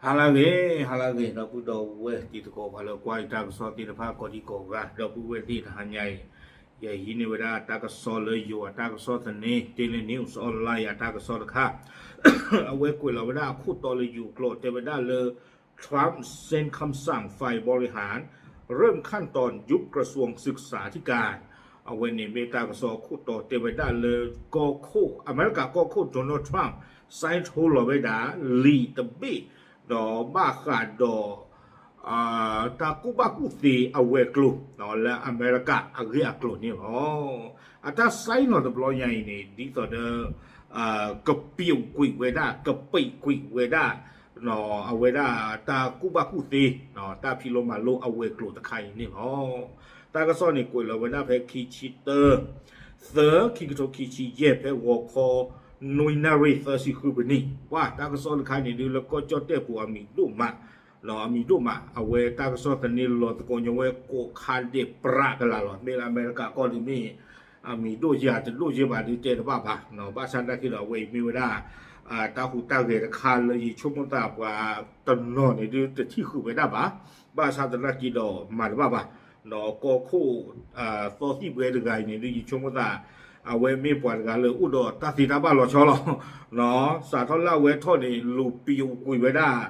ဟါလၢအဂ့ၤ, ဟါလၢအဂ့ၤ ဒီပုၢ်ဒီဝဲၢ်တံၤသကိး ပှၤလၢကွၢ်ယတၢ်ကစီၣ်သ့ၣ်တဖၣ် ကိးဒံကိးဂၤ ဒီပုၢ်ဝဲၢ်သ့ၣ်တဟါညါအံၤ, ယဟံးန့ၢ်ဝဲဒၣ်တၢ်ကစီၣ်လၢယိၤအတၢ်ကစီၣ်သန့ Daily News Online အတၢ်ကစီၣ်တခါ, အဝဲကွဲးလီၤဝဲဒၢ်အခိၣ်တီလၢယိၤကျိာ် တဲဝဲဒၣ်လၢ Trump เซ็นคำสั่งฝ่ายบริหาร เริ่มขั้นตอนยุบกระทรวงศึกษาธิการ အဝဲန့ၣ်မ့ၢ်တၢ်ကစီၣ်အခိၣ်တီတဲဝဲဒၣ်လၢ ကီၢ်ခိၣ် အမဲရကၤကီၢ်ခိၣ် Donald Trump ဆဲးထိလီၤဝဲဒၣ် လံာ်တဘ့ၣ် ဒီးဘၣ်ဃးဒီး တၢ်ကူၣ်ဘၣ်ကူၣ်သ့အဝဲၤကျိၤ လၢအမဲရကၤအဂ့ၢ်အကျိၤန့ၣ်လီၤ. အတၢ်ဆဲးနီၤတဘျီညါအံၤန့ၣ် ဒ်သိးဒီး ကပျိာ်ကွံာ်ဝဲဒၣ် ကပိတ်ကွံာ်ဝဲဒၣ် အဝဲဒၣ်တၢ်ကူၣ်ဘၣ်ကူၣ်သ့ တၢ်ဖံးလိမၤလိအဝဲၤကျိၤတခါအံၤန့ၣ်လီၤ. တၢ်ကစီၣ်န့ၣ်ကွဲးလီၤဝဲဒၣ်ဖဲခံဆံတၢ သၢ ခံကထိခံဆံယဲၢ် ဖဲဂီၤခီ နွံနၣ်ရံၣ်သၢဆံဃုမံးနံး, ပှၤတၢ်ကစီၣ်တခါန့ၣ်ဒုးလၢကီၢ်ကၠီၣ်တဲၣ်ပူၤအမံၤဒိၣ်မး အမံၤဒိၣ်မး အဝဲတၢ်ကစီၣ်သန့လီၤသကိးညီဝဲကိးခါဒဲးပြးကလးလီၤ. မ့ၢ်လၢအမဲရကၤကီၢ်ဒုးမ့ၢ် အမံၤဒိၣ်ယၤတဒိၣ်ယဲဘၣ်ဒုးတဲတဘၣ်ဘၣ်. ဘၣ်ဆၣ်သနာ်က့ဒီး အဝဲအံၤမ့ၢ်ဝဲဒၣ် တၢ်ဟူးတၢ်ဂဲၤတခါလၢယဆိကမိၣ်သးပှၤတနီၤန့ၣ်ဒုးတထံၣ်ဃုာ်ဝဲဒၣ်ဘၣ်. ဘၣ်ဆၣ်သနာ်က့ဒီးမၤတဘၣ်ဘၣ်. ဒီးကီၢ်ခိၣ် သီသံၣ်ဘှဲတဂၤအံၤန့ၣ်ဒုး ယဆိကမိၣ်သး အဝဲမ့ၢ်ပှၤတဂၤလၢအိၣ်ဒီးတၢ်သ့တၢ်ဘၣ်လီၤဆီလီၤ. စးထီၣ်လၢအဝဲထီၣ်န့ၣ် လူၤပံာ်အိၣ်ကွံာ်ဝဲဒၣ်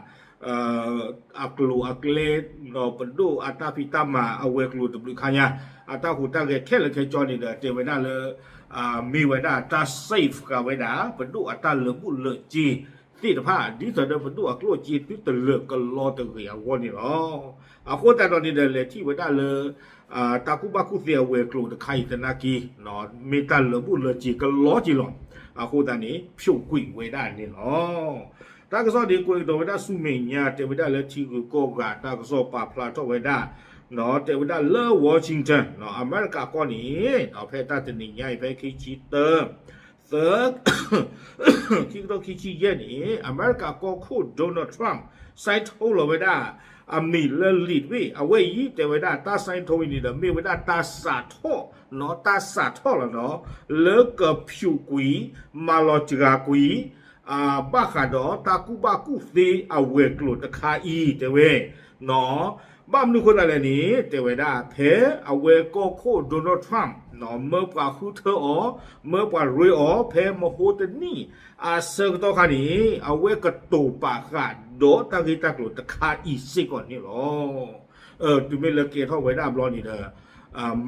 အကျိၤအကျဲ ဒီးပဒိၣ်အတၢ်ဖံးတၢ်မၤအဝဲၤကျိၤတဘျုးခါညါ အတၢ်ဟူးတၢ်ဂဲၤခဲလၢာ်ခဲဆ့န့ၣ်ဒီး တဲဝဲဒၣ်လၢ မ့ၢ်ဝဲဒၣ်တၢ် safe ဃာ်ဝဲဒၣ် ပဒိၣ်အတၢ်လၢာ်ဘူၣ်လၢာ်စ့သ့ၣ်တဖၣ် ဒ်သိးဒီးပဒိၣ်အကျိၣ်စ့သုတလၢာ်ကလီတဂ့ၤအဂီၢ်န့ၣ်လီၤ. အဃိသတးဒီးန့ၣ်ဒီး လဲၤထံၣ်ဝဲဒၣ်လၢ တၢ်ကူၣ်ဘၣ်ကူၣ်သ့အဝဲၤကျိၤတခါအံၤသနာ်က့ မ့ၢ်တၢ်လၢာ်ဘူၣ်လၢာ်စ့ကလီက့ၤလီၤ. အဃိသတးန့ၣ် ဖျိးကွံာ်ဝဲဒၣ်န့ၣ်လီၤ. တၢ်ကစီၣ်ဒ်ကွဲးကဒီးဝဲဒၣ်ဆူမဲာ်ညါ တဲဝဲဒၣ်လၢထံဂုၤကီၢ်ဂၤတၢ်ကစီၣ်ပာ်ဖျါထီၣ်ဝဲဒၣ် တဲဝဲဒၣ်လၢ Washington အမဲရကၤကီၢ်န့ၣ် ဖဲတၢ်တနံၤညါအံၤ ဖဲခံဆံတၢ သၢ ခံကထိခံဆံယဲၢ်န့ၣ် အမဲရကၤကီၢ်ခိၣ် Donald Trump ဆဲးထိလီၤဝဲဒၣ် အမံၤလၢလံာ်တဘ့ၣ် အဝဲအံၤတဲဝဲဒၣ် တၢ်ဆဲးထိအံၤန့ၣ်ဒီး မ့ၢ်ဝဲဒၣ်တၢ်စးထီၣ် တၢ်စးထီၣ်လီၤနီၤ လၢကဖျိးကွံာ် မၤလီၤစှၤကွံာ် ဘၣ်ဃးဒီးတၢ်ကူၣ်ဘၣ်ကူၣ်သ့အဝဲၤကျိၤတခါအံၤ တဲဝဲ ဘၣ်မနုၤအဃိသတးလဲၣ်န့ၣ် တဲဝဲဒၣ် ဖဲအဝဲကီၢ်ခိၣ် Donald Trump မၢပှၤဃုထၢအီၤ မၢပှၤရ့အီၤ ဖဲမဟိတနံၣ်အဆၢကတီၢ်ခါန့ၣ် အဝဲကတိၤပာ်ဃာ်ဒီးတၢ်ဂ့ၢ်တၢ်ကျိၤတခါအံၤစ့ၢ်ကီးန့ၣ်လီၤ. တုၤမ့ၢ်လၢကဲထီၣ်ဝဲဒၣ်ဘျီန့ၣ်ဒီး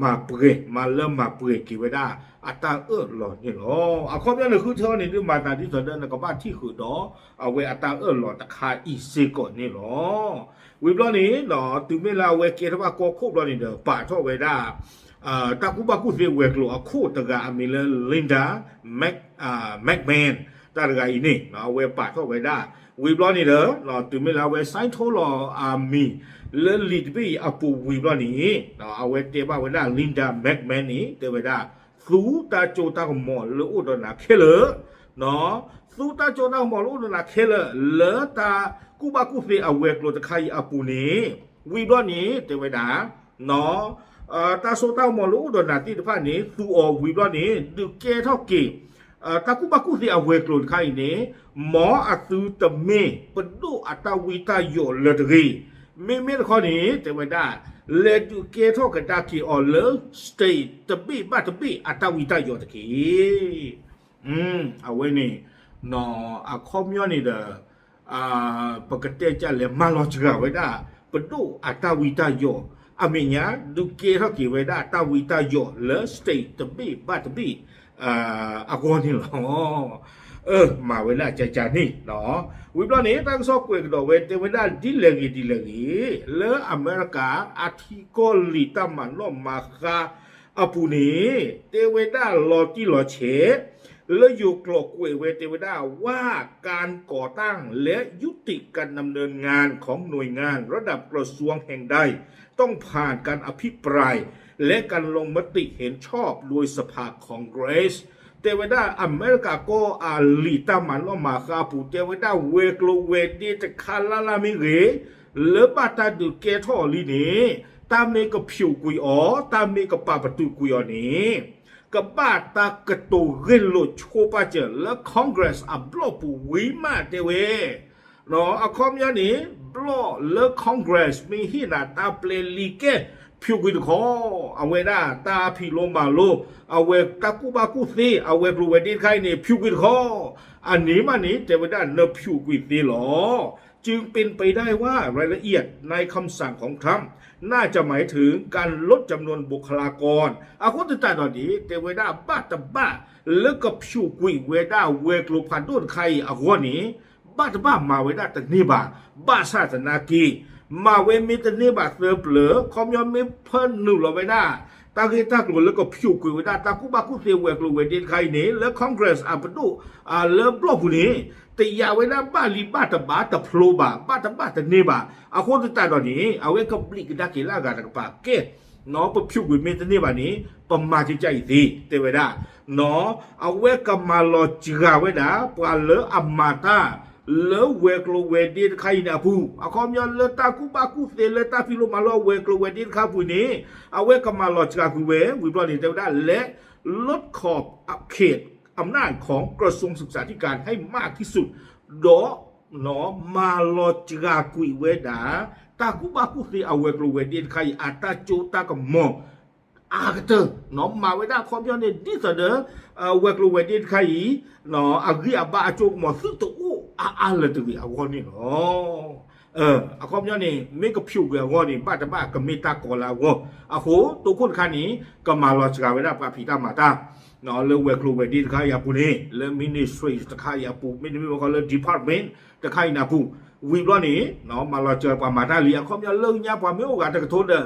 မၤပှဲၤ မၤလၢမၤပှဲၤက့ၤဝဲဒၣ်အတၢ်အၢၣ်လီၤန့ၣ်လီၤ. အခီပညီန့ၣ် ဃုထၢအီၤန့ၣ်ဒုးမၤသးဒ်သိးဒီး နကဘၣ်ထံၣ်ဃုာ်ဒီး အဝဲအတၢ်အၢၣ်လီၤတခါအံၤစ့ၢ်ကီးန့ၣ်လီၤ. ဝံၤဘျီန့ၣ် တုၤမ့ၢ်လၢအဝဲကဲထီၣ်ဘၣ်ကီၢ်ခိၣ်ဘျီန့ၣ်ဒီး ပာ်ထီၣ်ဝဲဒၣ် တၢ်ကူၣ်ဘၣ်ကူၣ်သ့ဝဲၤကျိၤအခိၣ်တဂၤအမံၤလၢ Linda Mac- McMahon တၢ်တဂၤအံၤန့ၣ် အဝဲပာ်ထီၣ်ဝဲဒၣ် ဝံၤဘျီန့ၣ်ဒီး တုၤမ့ၢ်လၢအဝဲဆဲးထိလီၤအမံၤ လၢလံာ်တဘ့ၣ်အံၤအပူၤဝံၤဘျီန့ၣ် အဝဲတဲဘၣ်ဝဲဒၣ် Linda McMahon န့ၣ် တဲဝဲဒၣ် သူတၢ်စိတၢ်ကမီၤလၢအိၣ်ဒီးနၤခဲလၢာ် သူတၢ်စိတၢ်ကမီၤလၢအိၣ်ဒီးနၤခဲလၢာ် လၢတၢ်ကူၣ်ဘၣ်ကူၣ်သ့အဝဲၤကျိၤတခါအံၤအပူၤန့ၣ် ဝံၤဘျီန့ၣ် တဲဝဲဒၣ် တၢ်စိတၢ်ကမီၤလၢအိၣ်ဒီးနၤသ့ၣ်တဖၣ်န့ၣ် သူအီၤဝံၤဘျီန့ၣ် ဒုးကဲထီၣ်က့ၤ တၢ်ကူၣ်ဘၣ်ကူၣ်သ့အဝဲၤကျိၤတခါအံၤန့ၣ် မ်အသုတမ့ၢ်ပဒိၣ်အတၢ်ဝံတၢ်ယိးလၢၤတဂ့ၤ. မ့မ့ၢ်တခီန့ၣ် တဲဝဲဒၣ် လဲၤဒုးကဲထီၣ်ကဒါက့ၤအီၤလၢ state တဘ့ၣ်ဘၣ်တဘ့ၣ်အတၢ်ဝံတၢ်ယိးတက့ၢ်. အဝဲန့ၣ် အခီပညီန့ၣ်ဒီး ပကတဲကလဲၣ် မၤလီၤစှၤဝဲဒၣ် ပဒိၣ်အတၢ်ဝံတၢ်ယိး အမဲာ်ညါ ဒုးကဲထီၣ်က့ၤဝဲဒၣ်တၢ်ဝံတၢ်ယိးလၢ state တဘ့ၣ်ဘၣ်တဘ့ၣ် အဂီၢ်န့ၣ်လီၤ. မၤဝဲဒၣ်ကကန့ၣ် ဝံၤဘျီန့ၣ် တၢ်ကစီၣ်ကွဲးကဒီးဝဲ တဲဝဲဒၣ်ဒ်လဲၣ်ဂ့ၤဒ်လဲၣ်ဂ့ၤ လၢအမဲရကၤအထံကီၢ်လံာ်တၢ်မၤနီၣ်မၤဃါအပူၤန့ၣ် တဲဝဲဒၣ်လီၤတံၢ်လီၤဆဲး လၢယိၤကျိာ်ကွဲးဝဲ တဲဝဲဒၣ် ว่าการก่อตั้งและยุติการดำเนินงานของหน่วยงานระดับกระทรวงแห่งใดต้องผ่านการอภิปรายและการลงมติเห็นชอบโดยสภา Congress တဲဝဲဒၣ်အမဲရကၤကီၢ်အလံာ်တၢ်မၤနီၣ်မၤဃါအပူၤ တဲဝဲဒၣ်ဝဲၤကျိၤဝဲၤဒ့တခါလၢ်လၢ်မ့ၢ်ဂ့ၤ လၢဘၣ်တၢ်ဒုးကဲထီၣ်အီၤလံန့ၣ် တၢ်မ့ၢ်ကဖျိးကွံာ်အီၤ တၢ်မ့ၢ်ကပာ်ပတုာ်ကွံာ်အီၤန့ၣ် ကဘၣ်တၢ်ကတိၤဂ့ၢ်လိာ်ဆိပာ်စၢၤလၢ Congress အဘျီၣ်ပူၤဝံၤမးတဲဝဲ အခီပညီန့ၣ် ဘျီၣ်လၢ Congress မ့ၢ်ဟ့ၣ်နၤတၢ်ပျဲလံာ်ကဲ ဖၠူးကွံာ်တခီ, အဝဲဒၣ်တၢ်ဖံးလိမၤလိ, အဝဲတၢ်ကူၣ်ဘၣ်ကူၣ်သ့ အဝဲၤကျိၤဝဲၤဒ့တခါအံၤန့ၣ် ဖၠူးကွံာ်တခီ, အန့ၣ်မးန့ၣ် တဲဝဲဒၣ်နဖၠူးကွံာ်သ့လီၤ. จึงเป็นไปได้ว่า รายละเอียดในคำสั่งของทรัมป์ น่าจะหมายถึงการลดจำนวนบุคลากร အဃိသတးဒီးန့ၣ် တဲဝဲဒၣ်ဘၣ်တဘၣ် လၢကဖၠူးကွံာ်ဝဲဒၣ်ဝဲၤကျိၤဖးဒိၣ်တခါအံၤအဂီၢ်န့ၣ် ဘၣ်တဘၣ်မၤဝဲဒၣ်တန့ၢ်ဘၣ်, ဘၣ်ဆၣ်သနာ်က့ မၤဝဲမ့ၢ်တန့ၢ်ဘၣ်သၢပျၢၤ ခီပညီမ့ၢ်ဖၢနုာ်လီၤဝဲဒၣ် တၢ်ဂ့ၢ်တၢ်ကျိၤလၢကဖၠူးကွံာ်ဝဲဒၣ်တၢ်ကူၣ်ဘၣ်ကူၣ်သ့ဝဲၤကျိၤဝဲၤဒ့တခါအံၤန့ၣ် လၢ Congress အပဒိၣ် လၢဘျီၣ်ပူၤန့ၣ် တယာ်ဝဲဒၣ်ဘၣ်လံဘၣ်တဘၣ်တဖျိဘၣ်, ဘၣ်တဘၣ်တန့ၢ်ဘၣ်. အဃိသတးဒီးန့ၣ် အဝဲကဘျံးကဒါက့ၤလၢအဂၤတကပၤကဲ ပဖၠူးကွံာ်မ့ၢ်တန့ၢ်ဘၣ်န့ၣ် ပမၤကကါအံၤသ့ တဲဝဲဒၣ်. အဝဲကမၤလီၤစှၤဝဲဒၣ် ပှၤလၢအမၤတၢ် လၢဝဲၤကျိၤဝဲၤဒ့တခါအံၤန့ၣ်အပူၤ, အခီပညီလၢတၢ်ကူၣ်ဘၣ်ကူၣ်သ့လၢတၢ်ဖံးလိမၤလိအဝဲၤကျိၤဝဲၤဒ့တခါအပူၤန့ၣ် အဝဲကမၤလီၤစှၤကွံာ်ဝဲ ဝံၤဘျီန့ၣ် တဲဝဲဒၣ် และลดขอบเขตอำนาจของกระทรวงศึกษาธิการให้มากที่สุด ဒီး မၤလီၤစှၤကွံာ်ဝဲဒၣ် တၢ်ကူၣ်ဘၣ်ကူၣ်သ့အဝဲၤကျိၤဝဲၤဒ့တခါအံၤ အတၢ်စိတၢ်ကမီၤ အါကတၢၢ်, မၤဝဲဒၣ်အခီပညီန့ၣ် ဒ်သိးဒီး ဝဲၤကျိၤဝဲၤဒ့တခါအံၤ အဂံၢ်အဘါအစိကမီၤသုတအိၣ်အါအါလၢၤတဂ့ၤအဂီၢ်န့ၣ်လီၤ. အခီပညီန့ၣ် မ့ၢ်ကဖၠူးကွံာ်အဂီၢ်န့ၣ် ဘၣ်တဘၣ်ကမ့ၢ်တၢ်ကီလၢအဂီၢ်, အဃိ တိခိၣ်တခါန့ၣ် ကမၤလီၤစှၤဝဲဒၣ်ပှၤဖံးတၢ်မၤတၢ် လၢဝဲၤကျိၤဝဲၤဒ့တခါအံၤအပူၤန့ၣ် လၢ ministry တခါအံၤအပူၤ မ့တမ့ၢ်ဝဲဃီလၢ department တခါအံၤန့ၣ်အပူၤ, ဝံၤဘျီန့ၣ် မၤလီၤစှၤပှၤမၤတၢ်လံ အခီပညီလၢညါပှၤမ့ၢ်အိၣ်ဂၤတကထိဒီး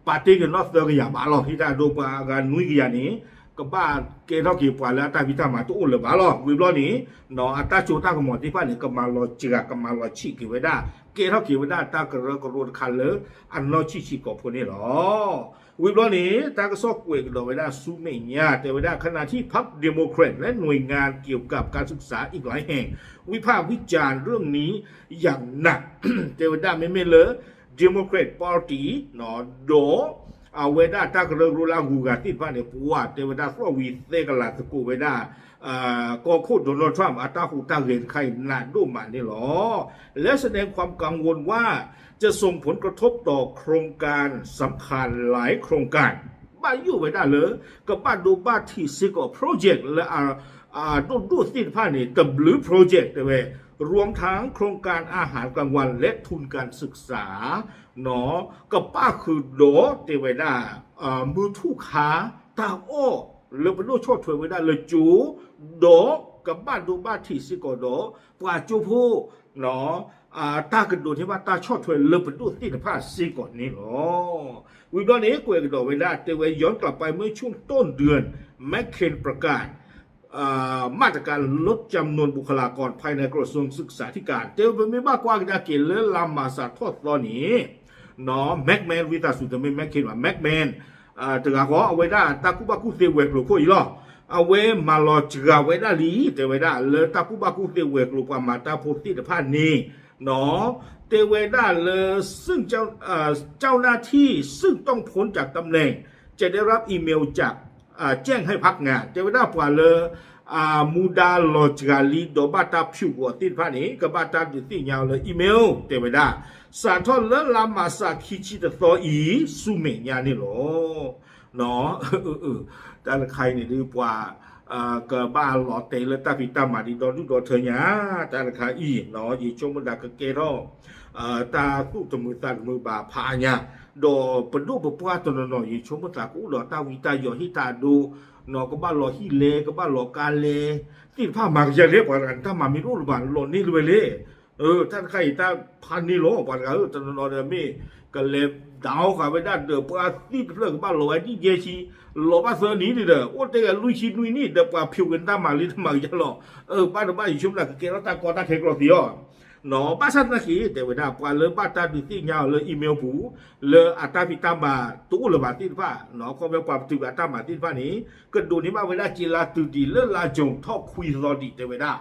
ပာ်တ့ၢ်က့ၤနီၣ်သၢကယၤဘၣ်လီၤ. ဟ့ၣ်တၢ်ဒိပှၤအဂၤနွံကယၤန့ၣ် ကဘၣ်ကဲထီၣ်က့ၤပှၤလၢအတၢ်ဖံးတၢ်မၤတအိၣ်လၢၤဘၣ်လီၤ. ဝံၤဘျီန့ၣ် အတၢ်စိတၢ်ကမီၤသ့ၣ်တဖၣ်န့ၣ် ကမၤလီၤစှၤ ကမၤလီၤဆံးက့ၤဝဲဒၣ် ကဲထီၣ်က့ၤဝဲဒၣ်တၢ်ကရၢကရိတခါလၢအနီၢ်ဆံးဆံးကိာ်ဖိန့ၣ်လီၤ. ဝံၤဘျီန့ၣ် တၢ်ကစီၣ်ကွဲးကဒီးဝဲဒၣ်ဆူမဲာ်ညါ တဲဝဲဒၣ် ขณะที่พรรคเดโมแครตและหน่วยงานเกี่ยวกับการศึกษาอีกหลายแห่งวิพากษ์วิจารณ์เรื่องนี้อย่างหนัก တဲဝဲဒၣ်မ့မ့ၢ်လၢ Democrat Party ဒီး အဝဲဒၣ်တၢ်ကရၢကရိလၢအဂုၤအဂၤသ့ၣ်တဖၣ်န့ၣ် ပှၤတဲဝဲဒၣ်သီၣ်ဝံၤသဲကလၤသကိးဝဲဒၣ် ကီၢ်ခိၣ် Donald Trump အတၢ်ဟူးတၢ်ဂဲၤတခါအံၤနးဒိၣ်မးန့ၣ်လီၤ. และแสดงความกังวลว่าจะส่งผลกระทบต่อโครงการสำคัญหลายโครงการ ဘၣ်ယိၣ်ဝဲဒၣ်လၢ ကဘၣ်ဒိဘၣ်ထံးစ့ၢ်ကီး project လၢအဒိၣ်ဒိၣ်သ့ၣ်တဖၣ်န့ၣ် တဘျုး project တဲဝဲ รวมทั้งโครงการอาหารกลางวันและทุนการศึกษา ကပၣ်ဃုာ်ဒီးတဲဝဲဒၣ် မုၢ်ထူၣ်ခါ တၢ်အီၣ်လၢပဒိၣ်ဆီၣ်ထွဲဝဲဒၣ်လၢကၠိ ဒီးကဘၣ်ဒိဘၣ်ထံးစ့ၢ်ကီးဒီး ပှၤကၠိဖိ တၢ်ကဒိးန့ၢ်ဘၣ်တၢ်ဆီၣ်ထွဲလၢပဒိၣ်သ့ၣ်တဖၣ်စ့ၢ်ကီးန့ၣ်လီၤ. ဝံၤဘျီန့ၣ် ကွဲးကဒီးဝဲဒၣ် တဲဝဲ ย้อนกลับไปเมื่อช่วงต้นเดือน McCain ประกาศ มาตรการลดจำนวนบุคลากรภายในกระทรวงศึกษาธิการ တဲဝဲ ပမ့ၢ်ဘၣ်ကွၢ်ကဒါက့ၤလၢလါမၢ်ၡးထီၣ်သီန့ၣ် McMahon ဝံသးစူၤတမ့ၢ် McCain ဘၣ် McMahon တဂၤဃီ အဝဲဒၣ်တၢ်ကူၣ်ဘၣ်ကူၣ်သ့ဝဲၤကျိၤခိၣ်အံၤလီၤ. အဝဲမၤလီၤစှၤဝဲဒၣ်လံ တဲဝဲဒၣ် လၢတၢ်ကူၣ်ဘၣ်ကူၣ်သ့ဝဲၤကျိၤပှၤမၤတၢ်ဖိသ့ၣ်တဖၣ်န့ၣ် တဲဝဲဒၣ်လၢ ซึ่งเจ้าเอ่อเจ้าหน้าที่ซึ่งต้องพ้นจากตำแหน่ง จะได้รับอีเมลจาก แจ้งให้พักงาน တဲဝဲဒၣ်ပှၤလၢ မူဒါလီၤစှၤလံ ဒီးဘၣ်တၢ်ဖၠူးကွံာ်အီၤသ့ၣ်တဖၣ်န့ၣ် ကဘၣ်တၢ်ဒုးသ့ၣ်ညါအီၤလၢ email တဲဝဲဒၣ် စးထီၣ်လၢလါမၢ်ၡးခံဆံတသီအံၤ ဆူမဲာ်ညါန့ၣ်လီၤ. တၢ်တခါအံၤန့ၣ်ဒုးပှၤ ကဘၣ်လီၤတဲာ်လၢတၢ်ဖံးတၢ်မၤဒ်ဒီဒူၣ်ဒီထၢညါ တၢ်တခါအံၤ ယဆိကမိၣ်သးကကဲထီၣ် တၢ်သူၣ်တမုာ်သးတမုာ်ဘၣ်ဖးအါညါ ဒီးပဒိၣ်ပပှၢ်တနီၤနီၤ ယဆိကမိၣ်သးကအိၣ်ဒီးတၢ်ဝံတၢ်ယိးဟ့ၣ်တၢ်ဒိ ကဘၣ်လီၤဟံၣ်လဲ ကဘၣ်လီၤကါလဲ သ့ၣ်တဖၣ်မၤကယၤလဲၣ် ပှၤတဂၤန့ၣ် တၢ်မၤမ့ၢ်တအိၣ်လၢၤဘၣ် လီၤန့ၢ်လၢၤဝဲလဲၣ် တၢ်တခါအံၤတၢ်ဖးန့ၢ်လီၤ ပှၤတဂၤဧၢ တနီၤနီၤဒီးမ့ၢ် ကလဲၤဒၣ်ဃာ်ဝဲဒၣ်ဒီးပှၤသံတဖျၢၣ်ကဘၣ်လီၤဝဲဒ်ယဲၢ်ဆံ လီၤဘၣ်သၢနံၣ်န့ၣ်ဒီး အိၣ်တဲဂဲၤလွံၢ်ဆံနွံနံၣ်ဒီးပှၤဖၠူးက့ၤတၢ်မၤလံတမၤကယၤလီၤ ဘၣ်တဘၣ်ယဆိကမိၣ်သးကကဲထီၣ်တၢ်ကီတၢ်ခဲကျိၤသ့အီၤ ဘၣ်ဆၣ်သနာ်က့ တဲဝဲဒၣ် ပှၤလၢဘၣ်တၢ်ဒုးသ့ၣ်ညါအီၤလၢ email ပူၤ လၢအတၢ်ဖံးတၢ်မၤတအိၣ်လၢၤဘၣ်သ့ၣ်တဖၣ် ခီဖျိပှၤပတုာ်အတၢ်မၤသ့ၣ်တဖၣ်န့ၣ် ကဒိးန့ၢ်ဘၣ်ဝဲဒၣ်စ့လါတုၤဒံးလၢလါ June ထီၣ်ခွံသီဒံး တဲဝဲဒၣ်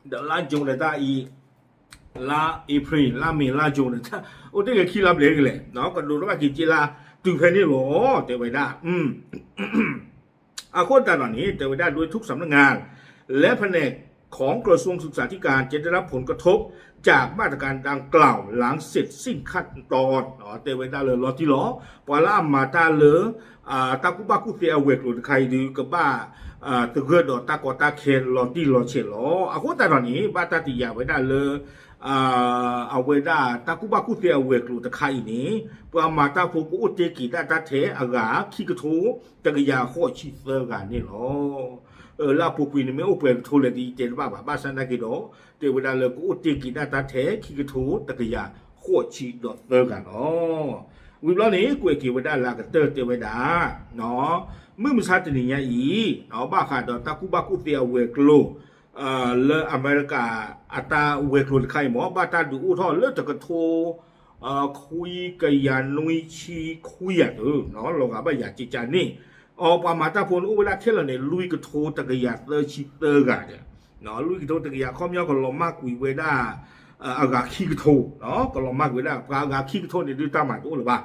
ဒီးလါ June ဒီးတၢ်အံၤ လါ April လါ May လါ June န့ၣ် အိၣ်တ့ၢ်ဂဲၤခံလါဘျဲၣ်ကလဲၣ် ကဒိးန့ၢ်ဘၣ်က့ၤစ့လါတုၤဖဲန့ၣ်လီၤ တဲဝဲဒၣ် အဃိသတးဒီးန့ၣ် တဲဝဲဒၣ် โดยทุกสำนักงาน และแผนก ของกระทรวงศึกษาธิการ จะได้รับผลกระทบจากมาตรการดังกล่าวหลังเสร็จสิ้นขั้นตอน တဲဝဲဒၣ်လၢလီၤတံၢ်လီၤ ပှၤလၢအမၤတၢ်လၢ တၢ်ကူၣ်ဘၣ်ကူၣ်သ့အဝဲၤကျိၤတခါအံၤဒုး ကဘၣ်သဂၢၢ်ဒီးတၢ်ကီတၢ်ခဲလီၤတံၢ်လီၤဆဲးလီၤ. အဃိသတးဒီးန့ၣ် ဘၣ်တၢ်တယာ်ဝဲဒၣ်လၢ အဝဲဒၣ်တၢ်ကူၣ်ဘၣ်ကူၣ်သ့အဝဲၤကျိၤတခါအံၤန့ၣ် ပှၤမၤတၢ်ဖိကအိၣ်တ့ၢ်က့ၤဒၣ်တၢ်ထဲအဂၤ ခံကထိတကယၤဃိးဆံသၢဂၤန့ၣ်လီၤ. လၢအပူၤကွံာ်န့ၣ်မ့ၢ်အိၣ်ပှဲၤကထိလဲၣ်ဒ်ယတဲတဘၣ်ဘၣ် ဘၣ်ဆၣ်သနာ်က့ဒီး တဲဝဲဒၣ်လၢကအိၣ်တ့ၢ်က့ၤဒၣ်တၢ်ထဲခံကထိတကယၤဃိးဆံဒီးသၢဂၤလီၤ. ဝံၤဘျီန့ၣ် ကွဲးက့ၤဝဲဒၣ်လၢအကတၢၢ်တဲဝဲဒၣ် မုၢ်မဆါတနံၤညါအံၤ ဘၣ်ဃးဒီးတၢ်ကူၣ်ဘၣ်ကူၣ်သ့အဝဲၤကျိၤ လၢအမဲရကၤအတၢ်ဝဲၤကျိၤတခါအံၤမ့ၢ် ဘၣ်တၢ်ဒုးအိၣ်ထီၣ်လၢတကထိ ခွံကယၤနွံဆံခွံယၤသုး လီၤဂာ်ဘၣ်ယၤကကန့ၣ် အပှၤမၤတၢ်ဖိန့ၣ်အိၣ်ဝဲဒၣ်ခဲလၢာ်န့ၣ် လွံၢ်ကထိတကယၤသၢဆံသၢဂၤဒီး လွံၢ်ကထိတကယၤ အခီပညီကလီၤမၢ်ကွံာ်ဝဲဒၣ် အဂၤခံကထိ ကလီၤမၢ်ကွံာ်ဝဲဒၣ် ပှၤအဂၤခံကထိန့ၣ်ဒုးတၢ်မၤတအိၣ်လၢၤဘၣ်.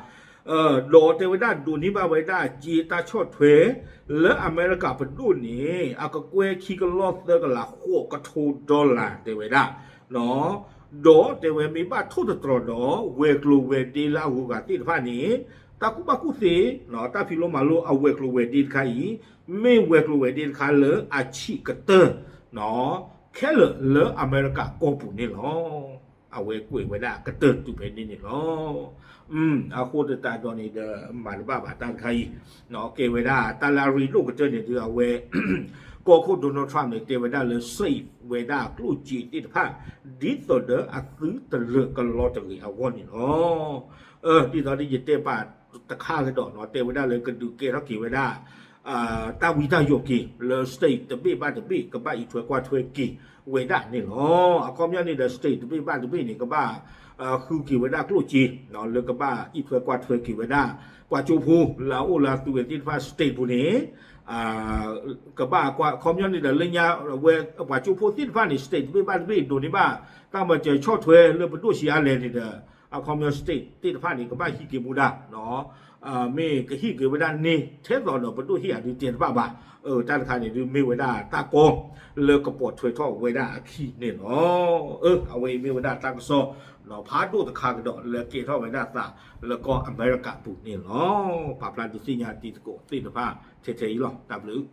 ဒီးတဲဝဲဒၣ်ဒိးန့ၢ်ဘၣ်ဝဲဒၣ်စ့တၢ်ဆီၣ်ထွဲ လၢအမဲရကၤပဒိၣ်န့ၣ် အကကွဲၢ်ခံကလီၢ်သၢကလးဃိးကထိ dollar တဲဝဲဒၣ် ဒီးတဲဝဲမ့ၢ်ဘၣ်ထိၣ်သတြီၤဒီး ဝဲၤကျိၤဝဲၤဒ့လၢအဂုၤအဂၤသ့ၣ်တဖၣ်န့ၣ် တၢ်ကူၣ်ဘၣ်ကူၣ်သ့ တၢ်ဖံးလိမၤလိအဝဲၤကျိၤဝဲၤဒ့တခါအံၤ မ့ၢ်ဝဲၤကျိၤဝဲၤဒ့တခါလၢအဆံးကတၢၢ် ခဲလၢာ်လၢအမဲရကၤကီၢ်ပူၤန့ၣ်လီၤ. အဝဲကွဲးဝဲဒၣ်ကတၢၢ်တုၤဖဲန့ၣ်န့ၣ်လီၤ. အဃိသတးဒီးန့ၣ်ဒီး မၤတဘၣ်ဘၣ်တၢ်တခါအံၤ ကဲဝဲဒၣ်တၢ်လၢအရ့ဒိၣ်ကတၢၢ်န့ၣ်ဒုး အဝဲ ကီၢ်ခိၣ် Donald Trump န့ၣ် တဲဝဲဒၣ်လၢ save ဝဲဒၣ်ကျိၣ်စ့သ့ၣ်တဖၣ် ဒ်သိးဒီးအသုတလၢာ်ကလီတဂ့ၤအဂီၢ်န့ၣ်လီၤ. ဒ်သိးဒီးယတဲပာ်တခါကဒီးနီၤ တဲဝဲဒၣ်လၢကဒုးကဲထီၣ်က့ၤဝဲဒၣ် တၢ်ဝံတၢ်ယိးက့ၤ လၢ state တဘ့ၣ်ဘၣ်တဘ့ၣ် ကဘၣ်အံးထွဲကွၢ်ထွဲက့ၤဝဲဒၣ်န့ၣ်လီၤ. အခီပညီန့ၣ်ဒီး state တဘ့ၣ်ဘၣ်တဘ့ၣ်န့ၣ် ကဘၣ် ဃုက့ၤဝဲဒၣ်ကျိၣ်စ့ လၢကဘၣ်အံးထွဲကွၢ်ထွဲက့ၤဝဲဒၣ် ပှၤကၠိဖိ လၢအအိၣ်လၢအသုးဝဲသ့ၣ်တဖၣ် state ပူၤန့ၣ် ကဘၣ်ကွၢ် အခီပညီန့ၣ်ဒီး လၢညါဝဲပှၤကၠိဖိသ့ၣ်တဖၣ်န့ၣ် state တဘ့ၣ်ဘၣ်တဘ့ၣ် ဒိးန့ၢ်ဘၣ် တၢ်မၤစၢၤဆီၣ်ထွဲလၢပဒိၣ်ဆံးအါလဲၣ်န့ၣ်ဒီး အခီပညီ state သ့ၣ်တဖၣ်န့ၣ် ကဘၣ်ဟံးက့ၤမူဒါ မ့ၢ်ကဟံးက့ၤဝဲဒၣ်န့ၣ် ထဲသိးဒီးပဒိၣ်ဟ့ၣ်အဒုးတဲတဘၣ်ဘၣ်. တၢ်တခါန့ၣ်ဒုးမ့ၢ်ဝဲဒၣ်တၢ်ကီ လၢကပိာ်ထွဲထီၣ်ဝဲဒၣ်အခံန့ၣ်လီၤ. အဝဲအံၤမ့ၢ်ဝဲဒၣ်တၢ်ကစီၣ် ဖးဒိၣ်တခါကဒီးလၢကဲထီၣ်ဝဲဒၣ်သးလၢကီၢ်အမဲရကၤပူၤန့ၣ်လီၤ. ပာ်ဖျါဒုးသ့ၣ်ညါတံၤသကိးသ့ၣ်တဖၣ်ထဲထဲအံၤလီၤ. တၢ်ဘျုး